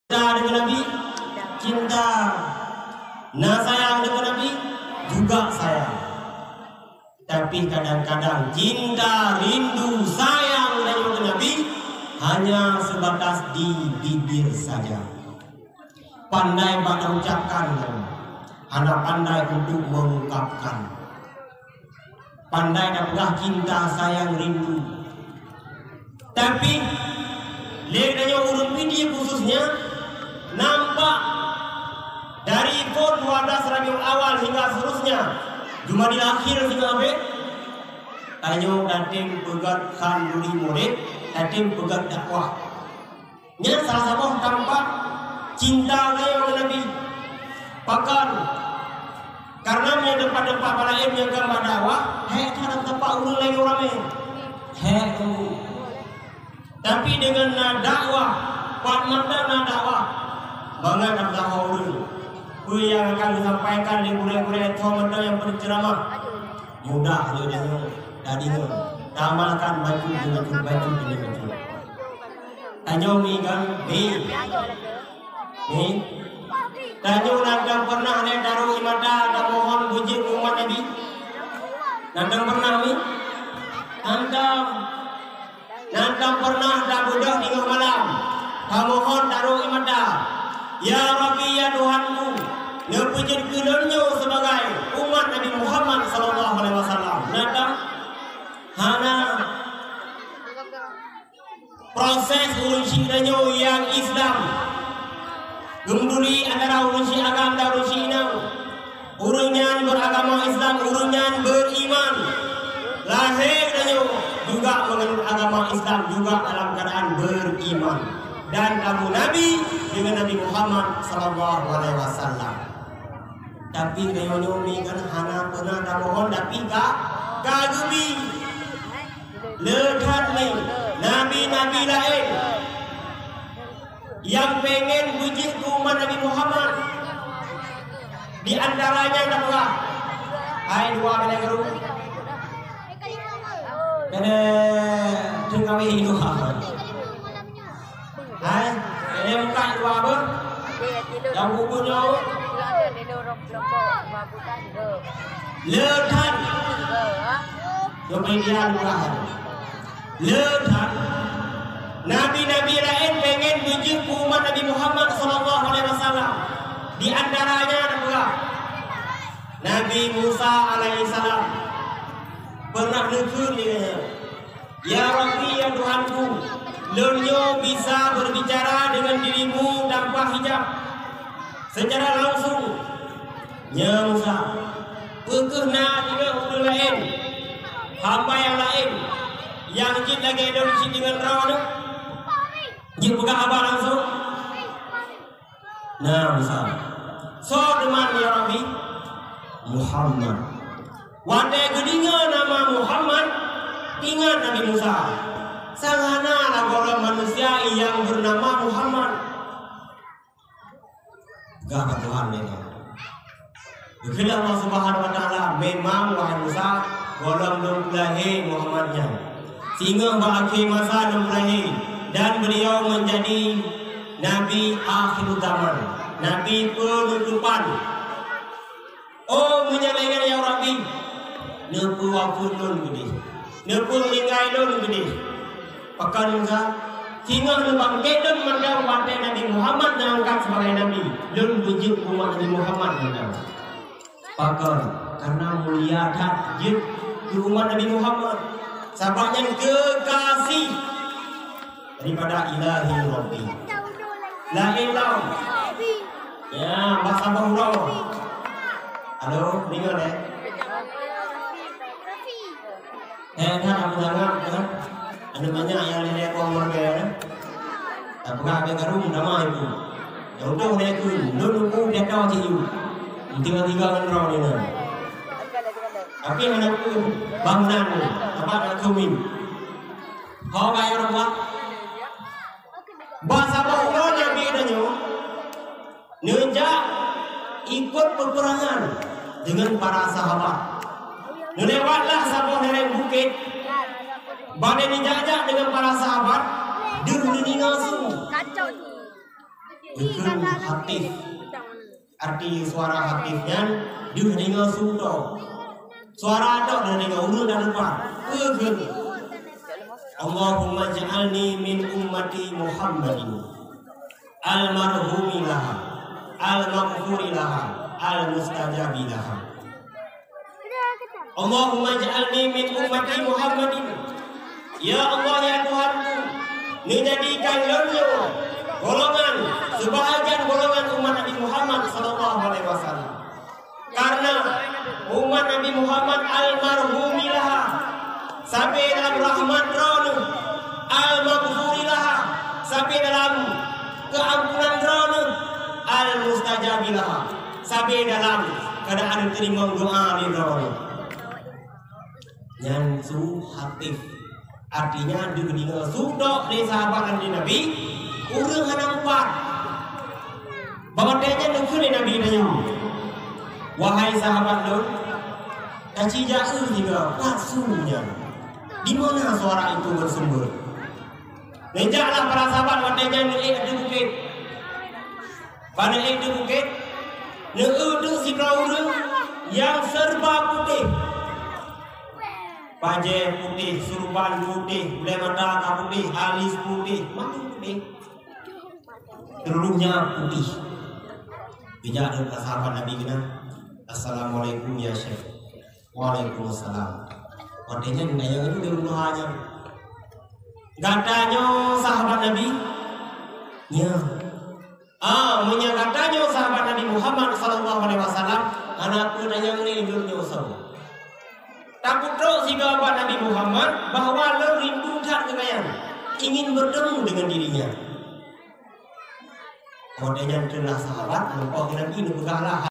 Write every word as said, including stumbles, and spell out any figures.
Cinta dengan Nabi, cinta. Na sayang dengan Nabi, juga sayang. Tapi kadang-kadang cinta, rindu, sayang dari Nabi hanya sebatas di bibir saja. Pandai bak ucapkan, hana pandai untuk mengungkapkan. Pandai tapeugah cinta, sayang, rindu. Tapi, lé tanyoe ureuëng Pidie khususnya, nampak dari phon dua belas Rabiul Awal hingga seterusnya, Jumadil Akhir singoh abéh, tanyoe tatem peugét khanduri Maulid, tatem peugét dakwah. Nyan salah saboh tampak cinta tanyoe ngon Nabi. Pakon? Karena meunyoe teumpat-teumpat laén nyang ka bak dakwah, hék that tampak ureuëng lagée ramé. Hék tu. Tapi deungon na dakwah, pat mantong na dakwah, mangat na meusaho ureuëng. Peue nyang akan disampaikan lé gurée-gurée tho mantong nyang peuceramah, mudah lé tanyoe tadeungoe, taamalkan bacut demi bacut, bacut demi bacut. Tanyoe mi kan? Mi. Mi. Tanyoe na dang pernah lé taroe ie mata tamohon beujeuet keu umat Nabi? Na dang pernah mi? Hántom. Na dang pernah tabeudôh teungoh malam tamohon taroe ie mata, "Ya Rabbi, ya Tuhanku, neupeujeuet keu lôn nyoe sibagai umat Nabi Muhammad sallallahu alaihi wasallam." Na dang? Hana. Proses ureuëng syiek tanyoe nyang Islam, geumduri antara ureuëng syiek agam dan ureuëng syiek inong. Ureuëng nyan beragama Islam, ureuëng nyan beriman. Lahé tanyoe juga menganut agama Islam, juga dalam keadaan beriman dan tabu Nabi dengan Nabi Muhammad sallallahu alaihi wasallam. Tapi meunyoe nyoe mi kan hana peuna tamohon, tapi ka, ka geubi. Le that lé nabi-nabi laén nyang pengen beujeuet keu umat Nabi Muhammad. Di antaranya tapeugah, hai dua bela guru. Kena teukawi dua. Hai, eh, bukan dua apa? Yang buku nyawa. Le that. Kemudian bukan. Le that. Nabi-nabi laén pengen beujeuet keu umat Nabi Muhammad sallallahu alaihi wasallam. Di antaranya adalah Nabi Musa alaihissalam. Pernah neukheun lé Ya Rabbi, ya Tuhanku, lôn nyoe bisa berbicara dengan dirimu tanpa hijab, secara langsung. Ya Musa, peu kheueh na deungoe ureuëng laén, hamba nyang laén, nyang jeuet lagée lôn cit deungon droeneuh? Jeuet peugah haba langsung? Na Musa. Soe teuma ya Rabbi? Muhammad. Watée geudeungoe nama Muhammad, ingat Nabi Musa, sang hana na gohlom manusia nyang beunama Muhammad. Gah ka Tuhan lé nyan. Geukheun Allah Subhanahu wa Taala, "Memang, wahai Musa, gohlom lôn peulahé Muhammad nyan, singoh bak akhé masa lôn peulahé, dan beliau menjadi nabi akhir zaman, nabi peunutôpan." Oh, meunyoe lagée nyan, ya Rabbi, neupeuwafeuet lôn keudeh, neupeumeuninggai lôn keudeh. Pakon Musa, singoh neubangkét lôn mantong watée Nabi Muhammad neuangkat sibagai nabi, lôn beujeuet umat Nabi Muhammad mantong. Pakon? Karena mulia that jeuet keu umat Nabi Muhammad. Sabab nyan kekasih daripada Ilahi Rabbi. Laén lom. Ya, bak saboh uroe. Halo, deungoe, eh? Eh, that aku sangat, kan? Ada banyak yang nenek buang warga, kan? Tak pernah ada garu nama itu. Ya udah, nenek tu, lu nunggu dia tahu cik you. Tiga-tiga kan orang ni, kan? Tapi anak tu, bangunan ni, apa nak kumin? Kau bayar apa? Bak saboh uroe Nabi tanyoe neujak ikot peperangan deungon para sahabat. Neulewatlah saboh lereng bukét, bak neujak-jak deungon para sahabat, deuh neuninga su. Geukheun hatif. Arti suara hatif nyan deuh deungoe su tok. Suara tok deuh deungoe ureueng dan rupa. Geukheun. Allahumma ja'alni min ummati Muhammadin. Al-marhumi laha. Al-maghfuri laha. Al-mustajabi laha. Allahumma ja'alni min ummati Muhammadin. Ya Allah, ya Tuhanku, neujadikan lôn nyoe golongan seubahagian golongan umat Nabi Muhammad sallallahu alaihi wasallam. Karena umat Nabi Muhammad al-marhumi laha, sabe dalam rahmat Droeneuh, al-maghfuri laha, sabe dalam keuampunan Droeneuh, al-mustajabi laha, sabe dalam keuadaan teurimong doa lé Droeneuh. Nyan su hatif. Artinya, deuh deungoe su tok lé sahabat Nabi, ureueng hana mupat. Bak watèe nyan geukheun lé Nabi tanyong, "Wahai sahabat lôn, ka ci jak eu sigoe, pat su nyan? Di mana suara itu bersumber?" Neujaklah para sahabat watèe nyan neuék ateueh bukét. Ban neuék ateueh bukét, neueu teuk sidroe ureueng nyang serba putéh. Bajèe putéh, surban putéh, ulèe mata ka putéh, alis putéh, mandum putéh. Seluruhnya putéh. Geujak lé sahabat Nabi keunan, "Assalamualaikum ya Syekh." "Waalaikumsalam." Watèe nyan geutanyong lé ureueng tuha nyan, "Gata nyoe sahabat Nabi?" "Nyo." "Ah, meunyoe gata nyoe sahabat Nabi Muhammad sallallahu alaihi wasallam, hana peue tanyong lé lôn nyoe soe." Tapeutrok sigoe bak Nabi Muhammad bahwa lôn rindu that keu gobnyan, ingin bertemu dengan dirinya. Watèe nyan keuh sahabat, meurumpok keu Nabi, neupeugah lah.